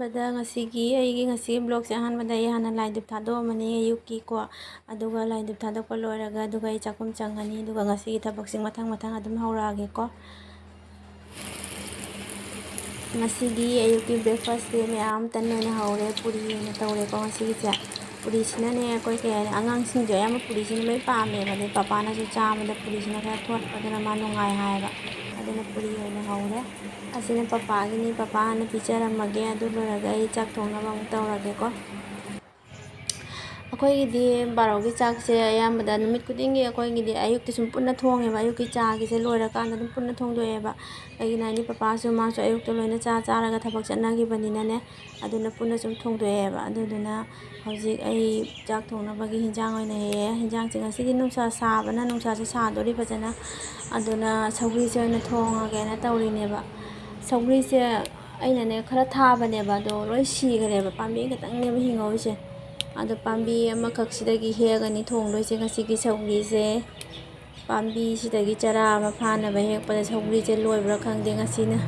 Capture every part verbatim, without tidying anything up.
ꯑꯗ ꯉꯁꯤꯒꯤ, ꯑꯩꯒꯤ ꯉꯁꯤꯒꯤ vlogꯁꯦ ꯑꯍꯥꯟꯕꯗ ꯑꯩ ꯍꯥꯟꯅ ꯂꯥꯏ ꯙꯨꯞ ꯊꯥꯗꯣꯛꯑꯝꯃꯅꯤ ꯑꯌꯨꯛꯀꯤꯀꯣ꯫ ꯑꯗꯨꯒ ꯂꯥꯏ ꯙꯨꯞ ꯊꯥꯗꯣꯛꯄ ꯂꯣꯏꯔꯒ ꯑꯗꯨꯒ ꯑꯩ ꯆꯥꯛꯈꯨꯝ ꯆꯪꯉꯅꯤ꯫ ꯑꯗꯨꯒ ꯉꯁꯤꯒꯤ ꯊꯕꯛꯁꯤꯡ ꯃꯊꯪ ꯃꯊꯪ ꯑꯗꯨꯝ ꯍꯧꯔꯛꯑꯒꯦꯀꯣ꯫ ꯉꯁꯤꯒꯤ ꯑꯌꯨꯛꯀꯤ breakfastꯁꯦ ꯃꯌꯥꯝ ꯇꯟ ꯑꯣꯏꯅ ꯍꯧꯔꯦ, ꯄꯨꯔꯤ ꯑꯣꯏꯅ ꯇꯧꯔꯦꯀꯣ ꯉꯁꯤꯒꯤꯁꯦ꯫ ꯄꯨꯔꯤꯁꯤꯅꯅꯦ ꯑꯩꯈꯣꯏ ꯀꯩ ꯍꯥꯏꯅꯤ, ꯑꯉꯥꯡꯁꯤꯡꯁꯨ ꯑꯌꯥꯝꯕ ꯄꯨꯔꯤꯁꯤꯅ ꯂꯣꯏ ꯄꯥꯝꯃꯦꯕ꯫ ꯑꯗꯩ ꯄꯄꯥꯅꯁꯨ ꯆꯥꯕꯗ ꯄꯨꯔꯤꯁꯤꯅ ꯈꯔ ꯊꯣꯠꯄꯗꯨꯅ ꯃꯥ ꯅꯨꯡꯉꯥꯏ ꯍꯥꯏꯌꯦꯕ꯫ ꯑꯗꯨꯅ ꯄꯨꯔꯤ ꯑꯣꯏꯅ ꯍꯧꯔꯦ꯫ ꯑꯁꯤꯅ ꯄꯄꯥꯒꯤꯅꯤ, ꯄꯄꯥ ꯍꯥꯟꯅ ꯄꯤꯖꯔꯝꯃꯒꯦ꯫ ꯑꯗꯨ ꯂꯣꯏꯔꯒ ꯑꯩ ꯆꯥꯛ ꯊꯣꯡꯅꯕ ꯑꯃꯨꯛ ꯇꯧꯔꯒꯦꯀꯣ꯫ ꯑꯩꯈꯣꯏꯒꯤꯗꯤ ꯕꯥꯔꯣꯒꯤ ꯆꯥꯛꯁꯦ ꯑꯌꯥꯝꯕꯗ ꯅꯨꯃꯤꯠ ꯈꯨꯗꯤꯡꯒꯤ ꯑꯩꯈꯣꯏꯒꯤꯗꯤ ꯑꯌꯨꯛꯇ ꯁꯨꯝ ꯄꯨꯟꯅ ꯊꯣꯡꯉꯦꯕ꯫ ꯑꯌꯨꯛꯀꯤ ꯆꯥꯒꯤꯁꯦ ꯂꯣꯏꯔꯀꯥꯟꯗ ꯑꯗꯨꯝ ꯄꯨꯟꯅ ꯊꯣꯡꯗꯣꯛꯑꯦꯕ꯫ ꯀꯩꯒꯤꯅꯣ ꯍꯥꯏꯗꯤ ꯄꯄꯥꯁꯨ ꯃꯥꯁꯨ ꯑꯌꯨꯛꯇ ꯂꯣꯏꯅ ꯆꯥ ꯆꯥꯔꯒ ꯊꯕꯛ ꯆꯠꯅꯈꯤꯕꯅꯤꯅꯅꯦ, ꯑꯗꯨꯅ ꯄꯨꯟꯅ ꯁꯨꯝ ꯊꯣꯡꯗꯣꯛꯑꯦꯕ꯫ ꯑꯗꯨꯗꯨꯅ ꯍꯧꯖꯤꯛ ꯑꯩ ꯆꯥꯛ ꯊꯣꯡꯅꯕꯒꯤ ꯍꯤꯟꯖꯥꯡ ꯑꯣꯏꯅ ꯍꯦꯛꯑꯦ꯫ ꯍꯤꯟꯖꯥꯡꯁꯦ ꯉꯁꯤꯗꯤ ꯅꯨꯡꯁꯥ ꯁꯥꯕꯅ, ꯅꯨꯡꯁꯥꯁꯦ ꯁꯥꯗꯣꯔꯤ ꯐꯖꯅ꯫ ꯑꯗꯨꯅ ꯁꯧꯒ꯭ꯔꯤꯁꯦ ꯑꯣꯏꯅ ꯊꯣꯡꯉꯒꯦꯅ ꯇꯧꯔꯤꯅꯦꯕ꯫ ꯁꯧꯒ꯭ꯔꯤꯁꯦ ꯑꯩꯅꯅꯦ ꯈꯔ ꯊꯥꯕꯅꯦꯕ, ꯑꯗꯣ ꯂꯣꯏ ꯁꯤꯈꯔꯦꯕ꯫ ꯄꯥꯝꯕꯤ ꯈꯛꯇꯪꯅꯦꯕ ꯍꯤꯡꯍꯧꯔꯤꯁꯦ꯫ ꯑꯗꯣ ꯄꯥꯝꯕꯤ ꯑꯃꯈꯛꯁꯤꯗꯒꯤ ꯍꯦꯛꯑꯒꯅꯤ ꯊꯣꯡꯗꯣꯏꯁꯦ ꯉꯁꯤꯒꯤ ꯁꯧꯒ꯭ꯔꯤꯁꯦ꯫ ꯄꯥꯝꯕꯤꯁꯤꯗꯒꯤ ꯆꯔꯥ ꯑꯃ ꯐꯥꯅꯕ ꯍꯦꯛꯄꯗ ꯁꯧꯒ꯭ꯔꯤꯁꯦ ꯂꯣꯏꯕ꯭ꯔꯥ ꯈꯪꯗꯦ ꯉꯁꯤꯅ꯫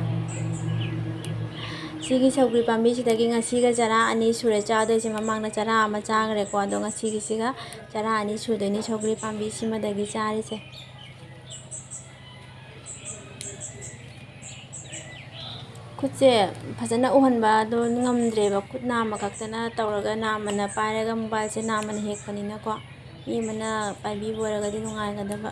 ꯁꯤꯒꯤ ꯁꯧꯒ꯭ꯔꯤ ꯄꯥꯝꯕꯤꯁꯤꯗꯒꯤ ꯉꯁꯤꯒ ꯆꯔꯥ ꯑꯅꯤ ꯁꯨꯔꯦ ꯆꯥꯗꯣꯏꯁꯦ꯫ ꯃꯃꯥꯡꯗ ꯆꯔꯥ ꯑꯃ ꯆꯥꯈ꯭ꯔꯦꯀꯣ, ꯑꯗꯣ ꯉꯁꯤꯒꯤꯁꯤꯒ ꯆꯔꯥ ꯑꯅꯤ ꯁꯨꯗꯣꯏꯅꯤ ꯁꯧꯒ꯭ꯔꯤ ꯄꯥꯝꯕꯤꯁꯤꯃꯗꯒꯤ ꯆꯥꯔꯤꯁꯦ꯫ ꯈꯨꯠꯁꯦ ꯐꯖꯅ ꯎꯍꯟꯕꯗꯣ ꯉꯝꯗ꯭ꯔꯦꯕ, ꯈꯨꯠ ꯅꯥꯝꯃ ꯈꯛꯇꯅ ꯇꯧꯔꯒ, ꯅꯥꯝꯃꯅ ꯄꯥꯏꯔꯒ, mobileꯁꯦ ꯅꯥꯝꯃꯅ ꯍꯦꯛꯄꯅꯤꯅꯀꯣ꯫ ꯃꯤ ꯑꯃꯅ ꯄꯥꯏꯕꯤꯕ ꯑꯣꯏꯔꯒꯗꯤ ꯅꯨꯡꯉꯥꯏꯒꯗꯕ꯫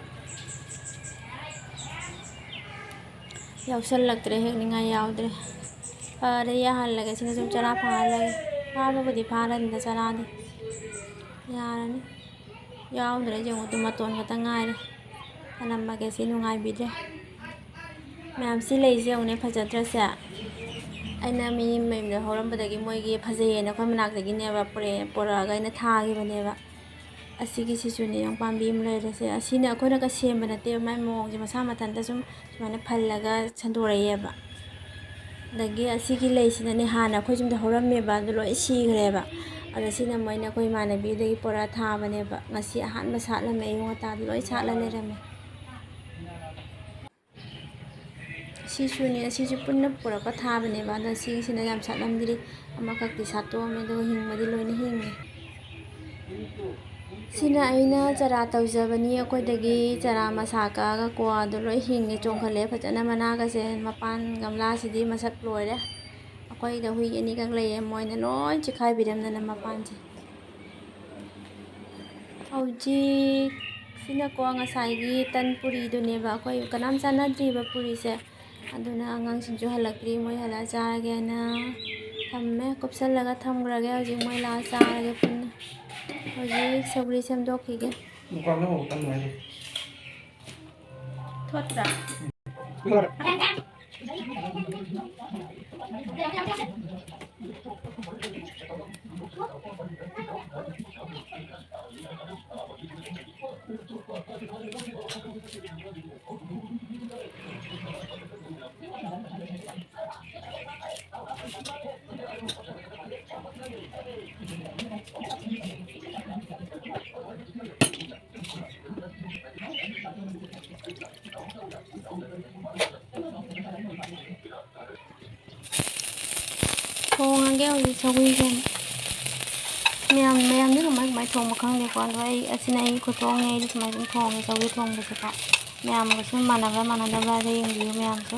ꯌꯥꯎꯁꯜꯂꯛꯇ꯭ꯔꯦ, ꯍꯦꯛꯅꯤꯡꯉꯥꯏ ꯌꯥꯎꯗ꯭ꯔꯦ꯫ ꯐꯔꯦ, ꯌꯥꯍꯜꯂꯒꯦ, ꯁꯤꯅ ꯁꯨꯝ ꯆꯔꯥ ꯐꯥꯍꯜꯂꯒꯦ꯫ ꯐꯥꯕꯕꯨꯗꯤ ꯐꯥꯔꯅꯤꯗ ꯆꯔꯥꯗꯤ꯫ ꯌꯥꯔꯅꯤ꯫ ꯌꯥꯎꯗ꯭ꯔꯦ, ꯌꯦꯡꯉꯨ, ꯑꯗꯨ ꯃꯇꯣꯟ ꯈꯛꯇ ꯉꯥꯏꯔꯦ꯫ ꯊꯅꯝꯃꯒꯦ, ꯁꯤ ꯅꯨꯡꯉꯥꯏꯕꯤꯗ꯭ꯔꯦ꯫ ꯃꯌꯥꯝ, ꯁꯤ ꯂꯩꯁꯦ ꯌꯦꯡꯉꯨꯅꯦ, ꯐꯖꯗ꯭ꯔꯁꯦ? ꯑꯩꯅ ꯃꯤ ꯃꯌꯨꯝꯗ ꯍꯧꯔꯝꯕꯗꯒꯤ ꯃꯣꯏꯒꯤ ꯐꯖꯩꯌꯦꯅ ꯑꯩꯈꯣꯏ ꯃꯅꯥꯛꯇꯒꯤꯅꯦꯕ ꯄꯨꯔꯛꯑꯦ-, ꯄꯨꯔꯛꯑꯒ ꯑꯩꯅ ꯊꯥꯈꯤꯕꯅꯦꯕ꯫ ꯑꯁꯤꯒꯤꯁꯤꯁꯨꯅꯦ, ꯌꯦꯡꯉꯨ, ꯄꯥꯝꯕꯤ ꯑꯃ ꯂꯩꯔꯦꯁꯦ꯫ ꯑꯁꯤꯅ ꯑꯩꯈꯣꯏꯅꯒ ꯁꯦꯝꯕ ꯅꯠꯇꯦꯕ, ꯃꯥꯏ ꯃꯑꯣꯡꯁꯦ ꯃꯁꯥ ꯃꯊꯟꯇ ꯁꯨꯝ ꯁꯨꯃꯥꯏꯅ ꯐꯜꯂꯒ ꯁꯟꯗꯣꯔꯛꯑꯦꯕ꯫ ꯑꯗꯒꯤ ꯑꯁꯤꯒꯤ ꯂꯩꯁꯤꯅꯅꯦ, ꯍꯥꯟꯅ ꯑꯩꯈꯣꯏ ꯌꯨꯝꯗ ꯍꯧꯔꯝꯃꯦꯕ, ꯑꯗꯨ ꯂꯣꯏ ꯁꯤꯈ꯭ꯔꯦꯕ꯫ ꯑꯗꯣ ꯁꯤꯅ ꯃꯣꯏꯅ ꯑꯩꯈꯣꯏ ꯏꯃꯥꯟꯅꯕꯤꯗꯒꯤ ꯄꯨꯔꯛꯑ ꯊꯥꯕꯅꯦꯕ꯫ ꯉꯁꯤ ꯑꯍꯥꯟꯕ ꯁꯥꯠꯂꯝꯃꯦ, ꯑꯌꯨꯛ ꯉꯟꯇꯥꯗ ꯂꯣꯏ ꯁꯥꯠꯂ ꯂꯩꯔꯝꯃꯦ꯫ ꯁꯤꯁꯨꯅꯦ, ꯑꯁꯤꯁꯨ ꯄꯨꯟꯅ ꯄꯨꯔꯛꯄ ꯊꯥꯕꯅꯦꯕ, ꯑꯗꯣ ꯁꯤꯒꯤꯁꯤꯅ ꯌꯥꯝ ꯁꯥꯠꯂꯝꯗ꯭ꯔꯤ, ꯑꯃꯈꯛꯇꯤ ꯁꯥꯠꯇꯣꯛꯑꯝꯃꯦ, ꯑꯗꯨꯒ ꯍꯤꯡꯕꯗꯤ ꯂꯣꯏꯅ ꯍꯤꯡꯉꯤ꯫ ꯁꯤꯅ ꯑꯩꯅ ꯆꯔꯥ ꯇꯧꯖꯕꯅꯤ꯫ ꯑꯩꯈꯣꯏꯗꯒꯤ ꯆꯔꯥ ꯃꯁꯥ ꯀꯛꯑꯒ ꯀ꯭ꯋꯥꯗꯣ ꯂꯣꯏ ꯍꯤꯡꯉꯦ, ꯆꯣꯡꯈꯠꯂꯛꯑꯦ ꯐꯖꯅ꯫ ꯃꯅꯥꯒꯁꯦ, ꯃꯄꯥꯟ ꯒꯝꯂꯥꯁꯤꯗꯤ ꯃꯁꯛ ꯂꯣꯏꯔꯦ꯫ ꯑꯩꯈꯣꯏꯗ ꯍꯨꯏ ꯑꯅꯤꯈꯛ ꯂꯩꯌꯦ, ꯃꯣꯏꯅ ꯂꯣꯏ ꯆꯤꯈꯥꯏꯕꯤꯔꯝꯗꯅ ꯃꯄꯥꯟꯁꯦ꯫ ꯍꯧꯖꯤꯛ ꯁꯤꯅꯀꯣ ꯉꯁꯥꯏꯒꯤ ꯇꯟ ꯄꯨꯔꯤꯗꯨꯅꯦꯕ, ꯑꯩꯈꯣꯏ ꯀꯅꯥꯝ ꯆꯥꯟꯅꯗ꯭ꯔꯤꯕ ꯄꯨꯔꯤꯁꯦ꯫ ꯑꯗꯨꯅ ꯑꯉꯥꯡꯁꯤꯡꯁꯨ ꯍꯜꯂꯛꯇ꯭ꯔꯤ, ꯃꯣꯏ ꯍꯜꯂꯛꯑ ꯆꯥꯔꯒꯦꯅ ꯊꯝꯃꯦ, ꯀꯨꯞꯁꯜꯂꯒ ꯊꯝꯈ꯭ꯔꯒꯦ꯫ ꯍꯧꯖꯤꯛ ꯃꯣꯏ ꯂꯥꯛꯑ ꯆꯥꯔꯒꯦ ꯄꯨꯟꯅ꯫ ꯍꯧꯖꯤꯛ ꯁꯧꯒ꯭ꯔꯤ ꯁꯦꯝꯗꯣꯛꯈꯤꯒꯦ꯫ ꯊꯣꯠꯇ꯭ꯔꯥ? ꯊꯣꯡꯉꯒꯦ ꯍꯧꯖꯤꯛ ꯁꯧꯒ꯭ꯔꯤꯁꯦ꯫ ꯃꯌꯥꯝ, ꯃꯌꯥꯝꯗꯤ ꯀꯃꯥꯏ, ꯀꯃꯥꯏ ꯊꯣꯡꯕ ꯈꯪꯗꯦꯀꯣ, ꯑꯗꯣ ꯑꯩ, ꯑꯁꯤꯅ ꯑꯩꯒꯤ ꯈꯨꯊꯣꯡꯅꯦ, ꯑꯩꯗꯤ ꯁꯨꯃꯥꯏꯅ ꯑꯗꯨꯝ ꯊꯣꯡꯉꯦ ꯁꯧꯒ꯭ꯔꯤ ꯊꯣꯡꯕꯁꯦꯀꯣ꯫ ꯃꯌꯥꯝꯒ ꯁꯨꯝ ꯃꯥꯟꯅꯕ꯭ꯔꯥ ꯃꯥꯟꯅꯗꯕ꯭ꯔꯥꯗ ꯌꯦꯡꯕꯤꯌꯨ ꯃꯌꯥꯝꯁꯨ꯫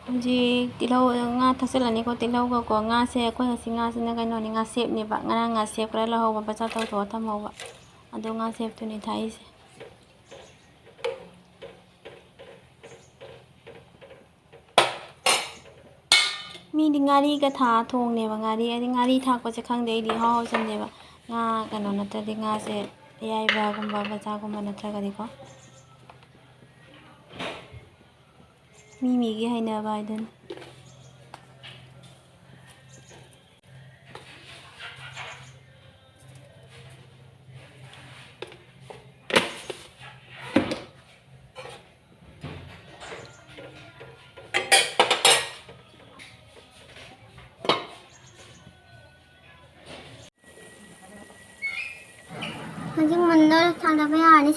ꯍꯧꯖꯤꯛ ꯇꯤꯜꯍꯧ, ꯉꯥ ꯊꯥꯛꯆꯤꯜꯂꯅꯤꯀꯣ, ꯇꯤꯜꯍꯧꯒꯀꯣ꯫ ꯉꯥꯁꯦ ꯑꯩꯈꯣꯏ ꯉꯁꯤ ꯉꯥꯁꯤꯅ ꯀꯩꯅꯣꯅꯤ, ꯉꯥ ꯁꯦꯞꯅꯦꯕ꯫ ꯉꯔꯥꯡ ꯉꯥ ꯁꯦꯞ ꯈꯔ ꯂꯧꯍꯧꯕ, ꯕꯖꯥꯔ ꯇꯧꯊꯣꯛꯑ ꯊꯝꯍꯧꯕ꯫ ꯑꯗꯣ ꯉꯥ ꯁꯦꯞꯇꯨꯅꯤ ꯊꯥꯛꯏꯁꯦ꯫ ꯃꯤꯗꯤ ꯉꯥꯔꯤꯒ ꯊꯥꯛꯑ ꯊꯣꯡꯅꯦꯕ꯫ ꯉꯥꯔꯤ, ꯍꯥꯏꯗꯤ ꯉꯥꯔꯤ ꯊꯥꯛꯄꯁꯦ ꯈꯪꯗꯦ, ꯑꯩꯗꯤ ꯏꯍꯥꯎ ꯍꯥꯎꯖꯗꯦꯕ꯫ ꯉꯥ ꯀꯩꯅꯣ ꯅꯠꯇ꯭ꯔꯗꯤ, ꯉꯥꯁꯦ ꯑꯌꯥꯏꯕꯒꯨꯝꯕ, ꯃꯆꯥꯒꯨꯝꯕ ꯅꯠꯇ꯭ꯔꯒꯗꯤꯀꯣ꯫ ꯃꯤ ꯃꯤꯒꯤ ꯍꯩꯅꯕ ꯍꯥꯏꯗꯨꯅꯤ꯫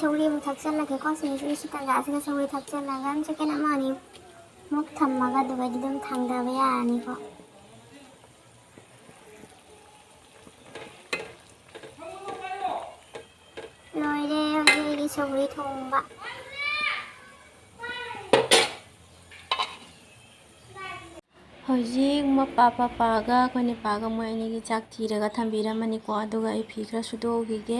ꯁꯧꯒ꯭ꯔꯤ ꯑꯃꯨꯛ ꯊꯥꯛꯆꯜꯂꯒꯦꯀꯣ꯫ ꯁꯤꯡꯖꯨꯁꯤ ꯁꯤ ꯇꯥꯟꯖꯥꯁꯤꯗ ꯁꯧꯒ꯭ꯔꯤ ꯊꯥꯛꯆꯜꯂꯒ second ꯑꯃ ꯑꯅꯤ ꯃꯨꯛ ꯊꯝꯃꯒ ꯑꯗꯨꯒꯗꯤ ꯑꯗꯨꯝ ꯊꯥꯡꯗꯕ ꯌꯥꯔꯅꯤꯀꯣ꯫ ꯂꯣꯏꯔꯦ ꯍꯧꯖꯤꯛ ꯑꯩꯒꯤ ꯁꯧꯒ꯭ꯔꯤ ꯊꯣꯡꯕ꯫ ꯍꯧꯖꯤꯛ ꯃꯄꯥ ꯄꯄꯥꯒ ꯑꯩꯈꯣꯏ ꯅꯤꯄꯥꯒ ꯃꯣꯏ ꯑꯅꯤꯒꯤ ꯆꯥꯛ ꯊꯤꯔꯒ ꯊꯝꯕꯤꯔꯝꯃꯅꯤꯀꯣ꯫ ꯑꯗꯨꯒ ꯑꯩ ꯐꯤ ꯈꯔ ꯁꯨꯗꯣꯛꯎꯈꯤꯒꯦ꯫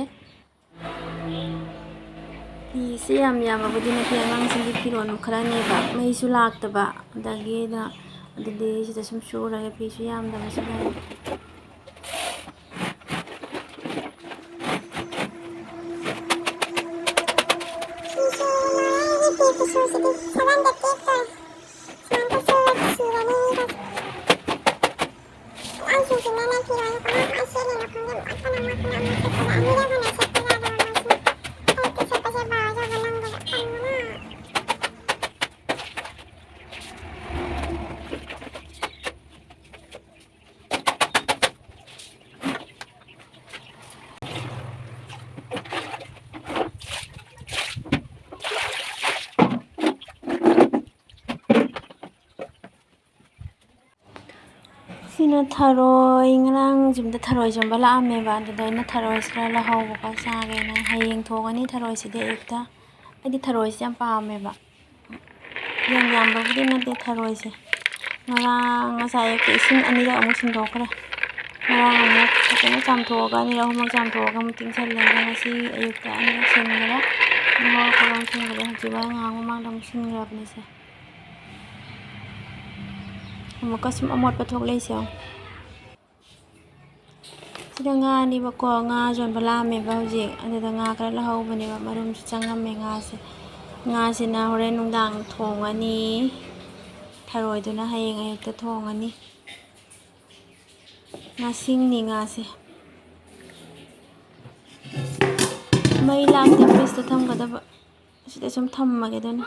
ꯐꯤꯁꯦ ꯌꯥꯝ ꯌꯥꯝꯕꯕꯨꯗꯤ ꯅꯠꯇꯦ, ꯑꯉꯥꯡꯁꯤꯡꯒꯤ ꯐꯤꯔꯣꯜ ꯈꯔꯅꯦꯕ, ꯃꯩꯁꯨ ꯂꯥꯛꯇꯕ꯫ ꯑꯗꯒꯤ ꯑꯩꯅ ꯑꯗꯨꯗꯤ ꯁꯤꯗ ꯁꯨꯝ ꯁꯨꯔꯒꯦ, ꯐꯤꯁꯨ ꯌꯥꯝꯗꯕꯁꯤꯗ꯫ ꯐꯤꯁꯦ ꯂꯣꯏꯔꯦ, ꯐꯤ ꯈꯨꯁꯨꯁꯤꯗꯤ ꯁꯚꯦꯟꯗ ꯇꯦꯛꯇꯣꯔꯦ꯫ ꯁꯨꯃꯥꯏꯅ ꯁꯨꯔꯗꯤ ꯁꯤꯔꯅꯤ ꯃꯤꯒꯁꯦ꯫ ꯑꯉꯥꯡꯁꯤꯡꯁꯤꯅꯅꯦ ꯐꯤꯔꯣꯜꯁꯦ ꯀꯃꯥꯏꯅ ꯁꯦꯠꯂꯤꯅꯣ ꯈꯪꯗꯦ꯫ ꯃꯣꯠꯄꯅ ꯃꯣꯠꯄꯅ ꯑꯃꯨꯛ ꯁꯦꯠꯄꯗ ꯑꯅꯤꯔꯛ ꯍꯦꯟꯅ ꯁꯦꯠꯄ ꯌꯥꯗꯕ ꯃꯣꯏꯁꯤꯅ꯫ ꯑꯌꯨꯛꯇ ꯁꯦꯠꯄꯁꯦ ꯕꯥꯔꯣ ꯌꯧꯕ ꯅꯪꯗꯕ꯫ ꯇꯟꯕꯅ꯫ ꯁꯤꯅ ꯊꯔꯣꯏ, ꯉꯔꯥꯡ ꯌꯨꯝꯗ ꯊꯔꯣꯏ ꯌꯣꯟꯕ ꯂꯥꯛꯑꯝꯃꯦꯕ, ꯑꯗꯨꯗ ꯑꯩꯅ ꯊꯔꯣꯏꯁꯦ ꯈꯔ ꯂꯧꯍꯧꯕꯀꯣ, ꯆꯥꯒꯦꯅ꯫ ꯍꯌꯦꯡ ꯊꯣꯡꯉꯅꯤ ꯊꯔꯣꯏꯁꯤꯗꯤ ꯑꯌꯨꯛꯇ꯫ ꯑꯩꯗꯤ ꯊꯔꯣꯏꯁꯦ ꯌꯥꯝ ꯄꯥꯝꯃꯦꯕ꯫ ꯌꯥꯝ ꯌꯥꯝꯕꯕꯨꯗꯤ ꯅꯠꯇꯦ ꯊꯔꯣꯏꯁꯦ꯫ ꯉꯔꯥꯡ, ꯉꯁꯥꯏ ꯑꯌꯨꯛꯇ ꯏꯁꯤꯡ ꯑꯅꯤꯔꯛ ꯑꯃꯨꯛ ꯁꯤꯟꯗꯣꯛꯈ꯭ꯔꯦ꯫ ꯉꯔꯥꯡ ꯑꯃꯨꯛ ꯐꯖꯅ ꯆꯥꯝꯊꯣꯛꯑꯒ, ꯑꯅꯤꯔꯛ ꯑꯍꯨꯝꯂꯛ ꯆꯥꯝꯊꯣꯛꯑꯒ ꯑꯃꯨꯛ ꯇꯤꯡꯁꯜꯂꯦ꯫ ꯑꯗꯣ ꯉꯁꯤ ꯑꯌꯨꯛꯇ ꯑꯅꯤꯔꯛ ꯁꯤꯟꯈ꯭ꯔꯦ꯫ ꯑꯃꯨꯛ ꯍꯧꯔꯛꯄꯗ ꯑꯃꯨꯛ ꯁꯤꯟꯈ꯭ꯔꯦ꯫ ꯍꯧꯖꯤꯛ ꯋꯥꯏ ꯉꯥꯏꯍꯥꯛ ꯃꯃꯥꯡꯗ ꯑꯃꯨꯛ ꯁꯤꯟꯈ꯭ꯔꯕꯅꯦ ꯁꯦ꯫ ꯑꯃꯨꯛꯀ ꯁꯨꯝ ꯑꯃꯣꯠꯄ ꯊꯣꯛꯂꯛꯏꯁꯦ ꯌꯦꯡꯉꯣ꯫ ꯁꯤꯗ ꯉꯥꯅꯦꯕꯀꯣ, ꯉꯥ ꯌꯣꯟꯕ ꯂꯥꯛꯑꯝꯃꯦꯕ ꯍꯧꯖꯤꯛ꯫ ꯑꯗꯨꯗ ꯉꯥ ꯈꯔ ꯂꯧꯍꯧꯕꯅꯦꯕ, ꯃꯔꯨꯝꯁꯨ ꯆꯪꯉꯝꯃꯦ ꯉꯥꯁꯦ꯫ ꯉꯥꯁꯤꯅ ꯍꯣꯔꯦꯟ ꯅꯨꯡꯗꯥꯡ ꯊꯣꯡꯉꯅꯤ, ꯊꯔꯣꯏꯗꯨꯅ ꯍꯌꯦꯡ ꯑꯌꯨꯛꯇ ꯊꯣꯡꯉꯅꯤ꯫ ꯉꯥꯁꯤꯡꯅꯤ ꯉꯥꯁꯦ꯫ ꯃꯩ ꯂꯥꯛꯇꯦ, ꯐ꯭ꯔꯤꯖꯇ ꯊꯝꯒꯗꯕ꯫ ꯑꯁꯤꯗ ꯁꯨꯝ ꯊꯝꯃꯒꯦ ꯑꯗꯨꯅ꯫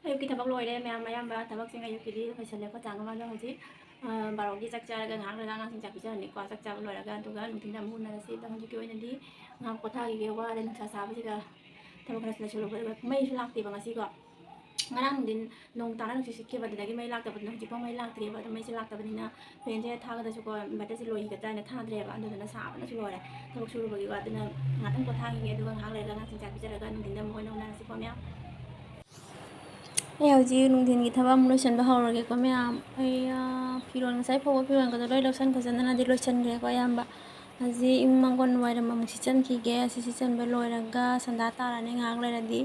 ꯑꯌꯨꯛꯀꯤ ꯊꯕꯛ ꯂꯣꯏꯔꯦ ꯃꯌꯥꯝ, ꯑꯌꯥꯝꯕ ꯊꯕꯛꯁꯤꯡ ꯑꯌꯨꯛꯀꯤꯗꯤ ꯂꯣꯏꯁꯜꯂꯦ꯫ ꯑꯩꯈꯣꯏ ꯆꯥ ꯉꯝꯃꯗ ꯍꯧꯖꯤꯛ, ꯑ, ꯕꯥꯔꯣꯒꯤ ꯆꯥꯛ ꯆꯥꯔꯒ ꯉꯥꯏꯍꯥꯛ ꯂꯩꯔꯒ ꯑꯉꯥꯡꯁꯤꯡ ꯆꯥꯛ ꯄꯤꯖꯔꯅꯤꯀꯣ꯫ ꯆꯥꯛ ꯆꯥꯕ ꯂꯣꯏꯔꯒ ꯑꯗꯨꯒ ꯅꯨꯡꯊꯤꯜꯗ ꯑꯃꯨꯛ ꯎꯅꯔꯁꯤ꯫ ꯑꯗꯣ ꯍꯧꯖꯤꯛꯀꯤ ꯑꯣꯏꯅꯗꯤ ꯉꯥꯏꯍꯥꯛ ꯄꯣꯊꯥꯈꯤꯒꯦ, ꯋꯥꯔꯦ ꯅꯨꯡꯁꯥ ꯁꯥꯕꯁꯤꯗ꯫ ꯊꯕꯛ ꯈꯔ ꯂꯣꯏꯁꯜꯂꯨꯕ꯫ ꯑꯗꯨꯒ ꯃꯩꯁꯨ ꯂꯥꯛꯇꯦꯕ ꯉꯁꯤꯀꯣ꯫ ꯉꯔꯥꯡ ꯅꯨꯡꯊꯤꯟ ꯅꯣꯡ ꯇꯥꯔꯒ ꯅꯨꯡꯁꯤꯠ ꯁꯤꯠꯈꯤꯕ, ꯑꯗꯨꯗꯒꯤ ꯃꯩ ꯂꯥꯛꯇꯕꯗꯨꯅ ꯍꯧꯖꯤꯛꯐꯥꯎ ꯃꯩ ꯂꯥꯛꯇ꯭ꯔꯤꯕ꯫ ꯑꯗꯣ ꯃꯩꯁꯦ ꯂꯥꯛꯇꯕꯅꯤꯅ ꯐꯦꯟꯁꯦ ꯊꯥꯒꯗ꯭ꯔꯁꯨꯀꯣ, inverterꯁꯦ ꯂꯣꯏꯈꯤꯒꯗ꯭ꯔꯥ ꯍꯥꯏꯅ ꯊꯥꯗ꯭ꯔꯦꯕ꯫ ꯑꯗꯨꯗꯨꯅ ꯁꯥꯕꯅꯁꯨ ꯂꯣꯏꯔꯦ꯫ ꯊꯕꯛ ꯁꯨꯔꯨꯕꯒꯤꯀꯣ꯫ ꯑꯗꯨꯅ ꯉꯥꯛꯇꯪ ꯄꯣꯊꯥꯈꯤꯒꯦ, ꯑꯗꯨꯒ ꯉꯥꯏꯍꯥꯛ ꯂꯩꯔꯒ ꯑꯉꯥꯡꯁꯤꯡ ꯆꯥꯛ ꯄꯤꯖꯔꯒ ꯅꯨꯡꯊꯤꯟꯗ ꯑꯃꯨꯛ ꯑꯣꯏꯅ ꯎꯅꯔꯁꯤꯀꯣ ꯃꯌꯥꯝ꯫ ꯑꯩ ꯍꯧꯖꯤꯛ ꯅꯨꯡꯊꯤꯟꯒꯤ ꯊꯕꯛ ꯑꯃꯨꯛ ꯂꯣꯏꯁꯤꯟꯕ ꯍꯧꯔꯒꯦꯀꯣ ꯃꯌꯥꯝ꯫ ꯑꯩ, ꯑꯥ, ꯐꯤꯔꯣꯜ, ꯉꯁꯥꯏ ꯐꯧꯕ ꯐꯤꯔꯣꯜꯒꯗꯣ ꯂꯣꯏ ꯂꯧꯁꯟ ꯈꯣꯠꯆꯟꯗꯅꯗꯤ ꯂꯣꯏꯁꯤꯟꯈ꯭ꯔꯦꯀꯣ ꯑꯌꯥꯝꯕ꯫ ꯍꯧꯖꯤꯛ ꯏꯃꯨꯡ ꯃꯪꯒꯣꯜ ꯋꯥꯏꯔꯝ ꯑꯃꯨꯛ ꯁꯤꯠꯆꯟꯈꯤꯒꯦ꯫ ꯑꯁꯤ ꯁꯤꯠꯆꯟꯕ ꯂꯣꯏꯔꯒ ꯁꯟꯗꯥ ꯇꯥꯔꯅꯤ ꯉꯥꯏꯍꯥꯛ ꯂꯩꯔꯗꯤ꯫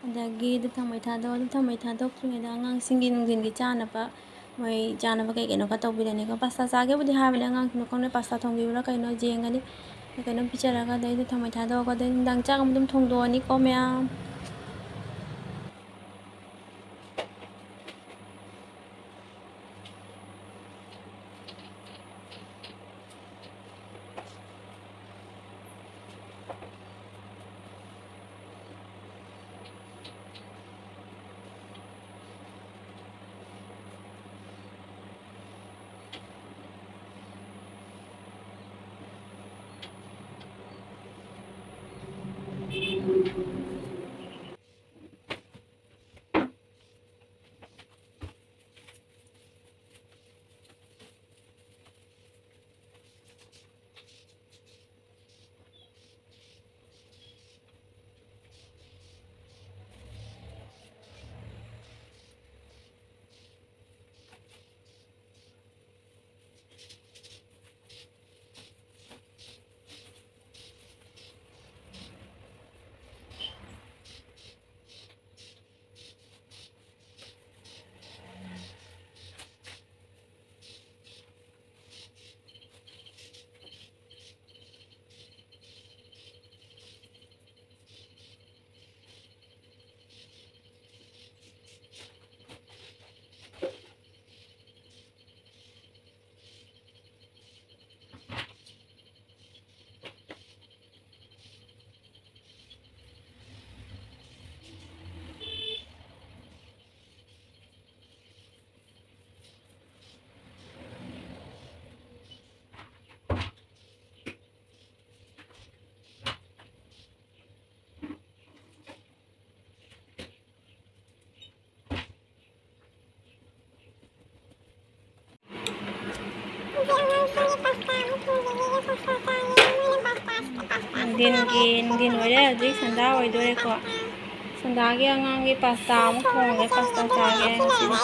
ꯑꯗꯒꯤ ꯙꯨꯞ ꯊꯥꯎꯃꯩ ꯊꯥꯗꯣꯛ-, ꯙꯨꯞ ꯊꯥꯎꯃꯩ ꯊꯥꯗꯣꯛꯇ꯭ꯔꯤꯉꯩꯗ ꯑꯉꯥꯡꯁꯤꯡꯒꯤ ꯅꯨꯡꯊꯤꯟꯒꯤ ꯆꯥꯅꯕ, ꯃꯣꯏ ꯆꯥꯅꯕ ꯀꯩ ꯀꯩꯅꯣ ꯈꯔ ꯇꯧꯕꯤꯔꯅꯤꯀꯣ꯫ Pasta ꯆꯥꯒꯦꯕꯨꯗꯤ ꯍꯥꯏꯕꯅꯦ ꯑꯉꯥꯡꯁꯤꯡꯗꯣ, ꯈꯪꯗꯦ pasta ꯊꯣꯡꯕꯤꯕ꯭ꯔꯥ ꯀꯩꯅꯣ ꯌꯦꯡꯒꯅꯤ꯫ ꯀꯩꯅꯣꯝ ꯄꯤꯖꯔꯒ ꯑꯗꯩꯗ ꯊꯝꯃꯣꯏ ꯊꯥꯗꯣꯛꯑꯒ ꯑꯗꯩ ꯅꯨꯡꯗꯥꯡ ꯆꯥꯛ ꯑꯃ ꯑꯗꯨꯝ ꯊꯣꯡꯗꯣꯛꯑꯅꯤꯀꯣ ꯃꯌꯥꯝ꯫ ꯅꯨꯡꯊꯤꯟꯒꯤ, ꯅꯨꯡꯊꯤꯟ ꯑꯣꯏꯔꯦ ꯍꯧꯖꯤꯛ, ꯁꯟꯗꯥ ꯑꯣꯏꯗꯣꯔꯦꯀꯣ꯫ ꯁꯟꯗꯥꯒꯤ ꯑꯉꯥꯡꯒꯤ ꯄꯥꯁꯇꯥ ꯑꯃꯨꯛ ꯊꯣꯡꯉꯦ, ꯄꯥꯁꯇꯥ ꯆꯥꯒꯦ ꯉꯁꯤꯗꯤ꯫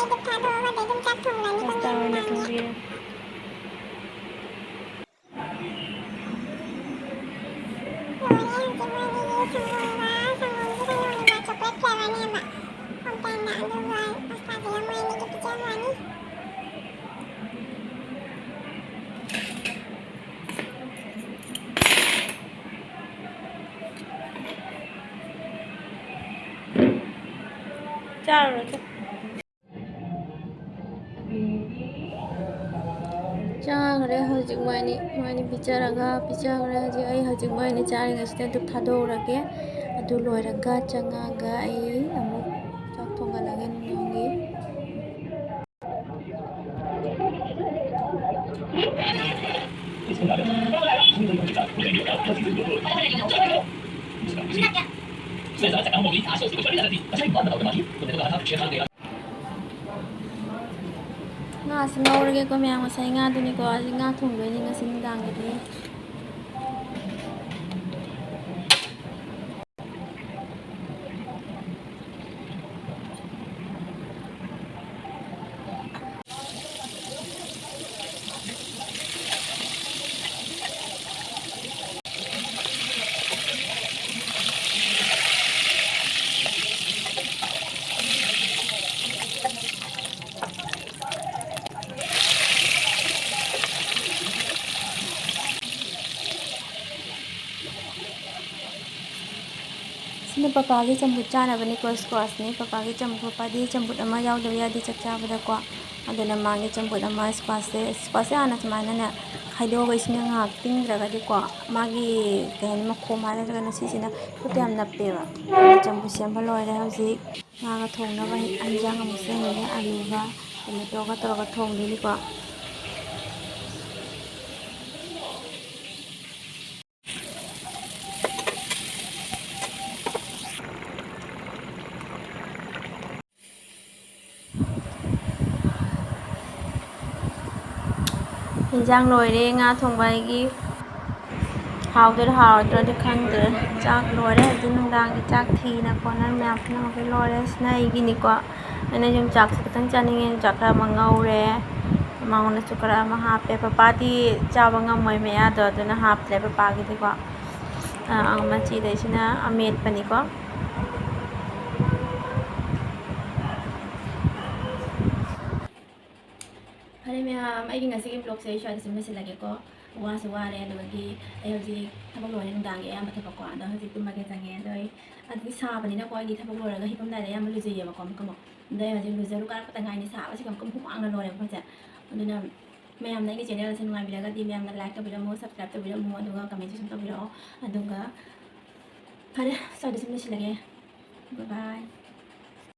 ꯄꯥꯁꯇꯥ ꯑꯣꯏꯅ ꯊꯣꯡꯕꯤꯔꯒꯦ꯫ ꯂꯣꯏꯔꯦ ꯍꯧꯖꯤꯛ ꯃꯣꯏꯒꯤ ꯁꯪꯒꯣꯝꯒ, ꯁꯪꯒꯣꯝꯁꯤꯗ ꯌꯣꯜꯂꯤꯕ chocolate flavorꯅꯦꯕ꯫ ꯍꯣꯝ ꯇꯥꯏꯝꯗ ꯑꯗꯨꯒ ꯄꯥꯁꯇꯥꯁꯤꯒ ꯃꯣꯏ ꯑꯅꯤꯒꯤ ꯄꯤꯖꯕ ꯋꯥꯅꯤ꯫ ꯆꯥꯔꯨꯔꯣ, ꯆꯥ-, ꯆꯥꯈ꯭ꯔꯦ ꯍꯧꯖꯤꯛ ꯃꯣꯏ ꯑꯅꯤ꯫ ꯃꯣꯏ ꯑꯅꯤ ꯄꯤꯖꯔꯒ, ꯄꯤꯖꯈ꯭ꯔꯦ꯫ ꯍꯧꯖꯤꯛ ꯑꯩ ꯍꯧꯖꯤꯛ ꯃꯣꯏ ꯑꯅꯤ ꯆꯥꯔꯤꯉꯩꯁꯤꯗ ꯙꯨꯞ ꯊꯥꯗꯣꯛꯎꯔꯒꯦ꯫ ꯑꯗꯨ ꯂꯣꯏꯔꯒ ꯆꯪꯉꯛꯑꯒ ꯑꯩ ꯑꯃꯨꯛ ꯆꯥꯛ ꯊꯣꯡꯒꯠꯂꯒꯦ ꯅꯨꯡꯗꯥꯡꯒꯤ꯫ ꯉꯥꯁꯤ ꯉꯧꯔꯒꯦꯀꯣ ꯃꯌꯥꯝ꯫ ꯉꯁꯥꯏ ꯉꯥꯗꯨꯅꯤꯀꯣ꯫ ꯑꯁꯤ ꯉꯥ ꯊꯣꯡꯗꯣꯏꯅꯤ ꯉꯁꯤ ꯅꯨꯡꯗꯥꯡꯒꯤꯗꯤ꯫ ꯁꯤꯅ ꯄꯄꯥꯒꯤ ꯆꯝꯐꯨꯠ ꯆꯥꯅꯕꯅꯤꯀꯣ, squash ꯅꯤ꯫ ꯄꯄꯥꯒꯤ ꯆꯝꯐꯨꯠ, ꯄꯄꯥꯗꯤ ꯆꯝꯐꯨꯠ ꯑꯃ ꯌꯥꯎꯗꯕ ꯌꯥꯗꯦ ꯆꯥꯛ ꯆꯥꯕꯗꯀꯣ꯫ ꯑꯗꯨꯅ ꯃꯥꯒꯤ ꯆꯝꯐꯨꯠ ꯑꯃ, squash ꯁꯦ, squash ꯁꯦ ꯍꯥꯟꯅ ꯁꯨꯃꯥꯏꯅꯅꯦ ꯈꯥꯏꯗꯣꯛꯑꯒ ꯏꯁꯤꯡꯗ ꯉꯥꯏꯍꯥꯛ ꯇꯤꯡꯗ꯭ꯔꯒꯗꯤꯀꯣ, ꯃꯥꯒꯤ ꯀꯩ ꯍꯥꯏꯅꯤ, ꯃꯈꯣꯝ ꯍꯥꯏꯒꯗ꯭ꯔꯥ, ꯁꯤꯁꯤꯅ ꯈꯨꯠꯇ ꯌꯥꯝ ꯅꯞꯄꯦꯕ꯫ ꯑꯗꯨꯅ ꯆꯝꯐꯨꯠ ꯁꯦꯝꯕ ꯂꯣꯏꯔꯦ꯫ ꯍꯧꯖꯤꯛ ꯉꯥꯒ ꯊꯣꯡꯅꯕ ꯍꯤꯟꯖꯥꯡ ꯑꯃꯨꯛ ꯁꯦꯝꯃꯤꯅꯦ꯫ ꯑꯂꯨꯒ ꯇꯣꯃꯦꯇꯣꯒ ꯇꯧꯔꯒ ꯊꯣꯡꯗꯣꯏꯅꯤꯀꯣ꯫ ꯍꯤꯟꯖꯥꯡ ꯂꯣꯏꯔꯦ ꯉꯥ ꯊꯣꯡꯕ ꯑꯩꯒꯤ꯫ ꯍꯥꯎꯗꯣꯏꯔꯥ ꯍꯥꯎꯔꯣꯏꯗ꯭ꯔꯗꯤ ꯈꯪꯗ꯭ꯔꯦ꯫ ꯆꯥꯛ ꯂꯣꯏꯔꯦ꯫ ꯍꯧꯖꯤꯛ ꯅꯨꯡꯗꯥꯡꯒꯤ ꯆꯥꯛ ꯊꯤꯅ ꯈꯣꯠꯅ ꯃꯌꯥꯝ ꯄꯨꯝꯅꯃꯛꯁꯦ ꯂꯣꯏꯔꯦ꯫ ꯁꯤꯅ ꯑꯩꯒꯤꯅꯤꯀꯣ꯫ ꯑꯩꯅ ꯌꯣꯡꯆꯥꯛꯁꯦ ꯈꯤꯇꯪ ꯆꯥꯅꯤꯡꯉꯦ꯫ ꯌꯣꯡꯆꯥꯛ ꯈꯔ ꯑꯃ ꯉꯧꯔꯦ꯫ ꯃꯉꯣꯟꯗꯁꯨ ꯈꯔ ꯑꯃ ꯍꯥꯞꯄꯦ꯫ ꯄꯄꯥꯗꯤ ꯆꯥꯕ ꯉꯝꯃꯣꯏ ꯃꯌꯥꯗꯣ, ꯑꯗꯨꯅ ꯍꯥꯞꯇ꯭ꯔꯦ ꯄꯄꯥꯒꯤꯗꯤꯀꯣ꯫ ꯑꯥ, ꯑꯥ, ꯃꯆꯤꯗꯩꯁꯤꯅ ꯑꯃꯦꯠꯄꯅꯤꯀꯣ꯫ ꯐꯔꯦ ꯃꯌꯥꯝ, ꯑꯩꯒꯤ ꯉꯁꯤꯒꯤ vlog ꯁꯦ ꯑꯩ ꯁ꯭ꯋꯥꯏꯗ ꯁꯨꯝ ꯂꯣꯏꯁꯤꯜꯂꯒꯦꯀꯣ꯫ ꯋꯥꯁꯨ ꯋꯥꯔꯦ, ꯑꯗꯨꯗꯒꯤ ꯑꯩ ꯍꯧꯖꯤꯛ ꯊꯕꯛ ꯂꯣꯏꯔꯦ, ꯅꯨꯡꯗꯥꯡꯒꯤ ꯑꯌꯥꯝꯕ ꯊꯕꯛꯀꯣ, ꯑꯗꯣ ꯍꯧꯖꯤꯛ ꯇꯨꯝꯃꯒꯦ ꯆꯪꯉꯦ꯫ ꯑꯗꯣ ꯑꯩ ꯑꯗꯨꯗꯤ ꯁꯥꯕꯅꯤꯅꯀꯣ, ꯑꯩꯗꯤ ꯊꯕꯛ ꯂꯣꯏꯔꯒ ꯍꯤꯞꯄꯝꯗꯥꯏꯗ ꯑꯌꯥꯝꯕ ꯂꯨꯖꯩꯌꯦꯕꯀꯣ ꯑꯃꯨꯛꯀ ꯑꯃꯨꯛ꯫ ꯑꯗꯣ ꯑꯩ ꯍꯧꯖꯤꯛ ꯂꯨꯖꯔꯨ ꯀꯥꯔꯛꯄꯗ ꯉꯥꯏꯅꯤ, ꯁꯥꯕꯁꯤꯒ ꯑꯃꯨꯛꯀ ꯍꯨꯃꯥꯡꯅ ꯂꯣꯏꯔꯦꯕ ꯑꯩꯈꯣꯏꯁꯦ꯫ ꯑꯗꯨꯅ ꯃꯌꯥꯝꯅ ꯑꯩꯒꯤ ꯆꯦꯅꯦꯜꯁꯦ ꯅꯨꯡꯉꯥꯏꯕꯤꯔꯒꯗꯤ ꯃꯌꯥꯝꯅ ꯂꯥꯏꯛ ꯇꯧꯕꯤꯔꯝꯃꯣ, ꯁꯕꯁꯀ꯭ꯔꯥꯏꯕ ꯇꯧꯕꯤꯔꯝꯃꯣ, ꯑꯗꯨꯒ ꯀꯃꯦꯟꯁꯨ ꯁꯨꯝ ꯇꯧꯕꯤꯔꯛꯑꯣ꯫ ꯑꯗꯨꯒ ꯐꯔꯦ, ꯁ꯭ꯋꯥꯏꯗ ꯁꯨꯝ ꯂꯣꯏꯁꯤꯜꯂꯒꯦ꯫ ꯕꯥꯏ ꯕꯥꯏ꯫